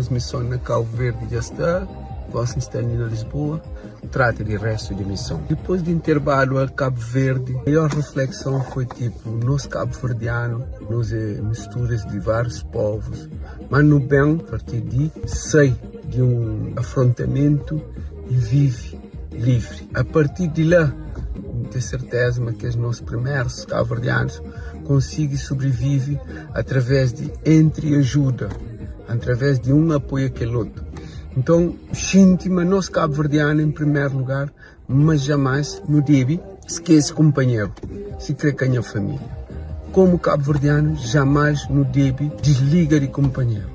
Nhas mison na Cabo Verde dja sta, gosi N sta li na Lisboa, trata di restu di mison. Dipôs di interbalu a Cabo Verde, maior reflekson foi tipo, nos kabuverdianu, nos é misturas di várius povus, ma nu ben a partir di sai di un afrontamentu i vive livri. A partir di la, N ten serteza ma kes nos primerus kabuverdianus konsigi sobrivive através di entri ajuda, através di un apoia kel otu. Nton, xinti ma nos kabuverdianu en primeru lugar, ma jamais nu debe skese kunpanheru, si kre ka nha família. Komu kabuverdianu, jamais nu debe disliga di kunpanheru.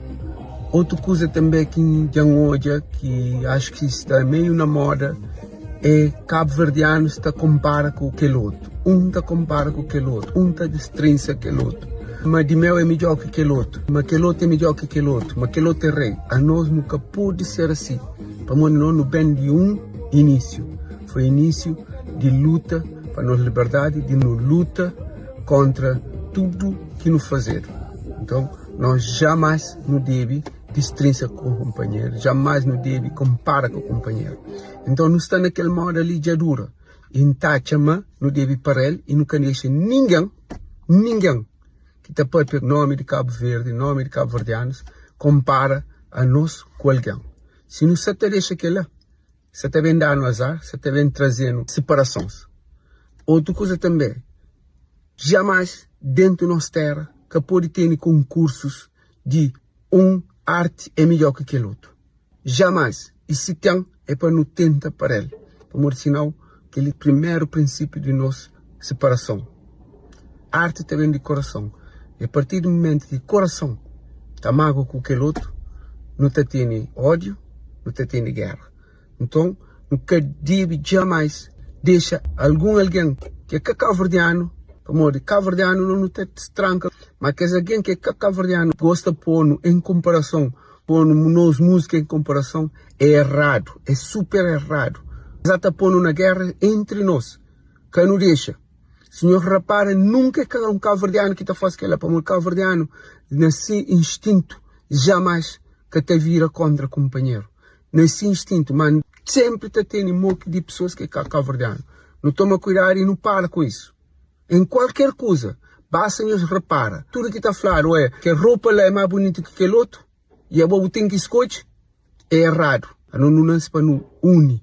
Otu kuza tanbe ki dja N odja ki axu ki sta meiu na moda é kabuverdianus ta konpara ku kel otu. Un ta konpara ku kel otu, un ta distrinsa kel otu. Ma di meu é midjor ki kel otu, ma kel otu é midjor ki kel otu, ma kel otu é rei. Anos nu ka pode ser asi, pamodi nos nu ben di un inísiu. Foi inísiu di luta pa nos liberdadi, di nu luta kontra tudu ki nu fazedu. Nton, nos jamais nu debe distrinsa ku kunpanheru, jamais nu debe konpara ku kunpanheru. Nton, nu sta na kel moda li dja dura i N ta atxa ma nu debe para-l i nu ka dexa ningen, ningen ki ta papia nomi di Kabu Verdi, nomi di kabuverdianus, konpara anos ku algen. Si nu sa ta dexa kel-la, sa ta ben da-nu azar, sa ta ben traze-nu siparasons. Otu kuza tanbe, jamais dentu nos tera ka pode tene konkursus di un arti é midjor ki kel otu. Jamais! I si ten, é pa nu tenta para-l, pamodi sinau kel-li primeru prinsipiu di nos siparason. Arti ta ben di korason, i a partir di mumentu ki korason ta magua ku kel otu, nu ta tene ódiu, nu ta tene géra. Nton, nu ka debe jamais dexa algun algen ki é ka kabuverdianu, pamodi kabuverdianu nos nu ta tranka, ma kes algen ki é ka kabuverdianu gosta pô-nu en konparason, pô-nu nos múzika en konparason, é eradu, é super eradu. Es ta pô-nu na géra entri nos. Ka nu dexa. Si nhos rapara, nunka é ka un kabuverdianu ki ta fase kel-la, pamodi kabuverdianu na se instintu jamais ka ta vira kóntra kunpanheru. Na se instintu, ma senpri ta tene moki di pesoas ki é ka kabuverdianu. Nu toma kuidadu i nu para ku isu. En kualker kuza, basta nhos repara, tudu ki ta fladu é kel ropa la é más bunitu ki kel otu i abo bu ten ki skodje, é eradu. Anos nu nase pa nu uni.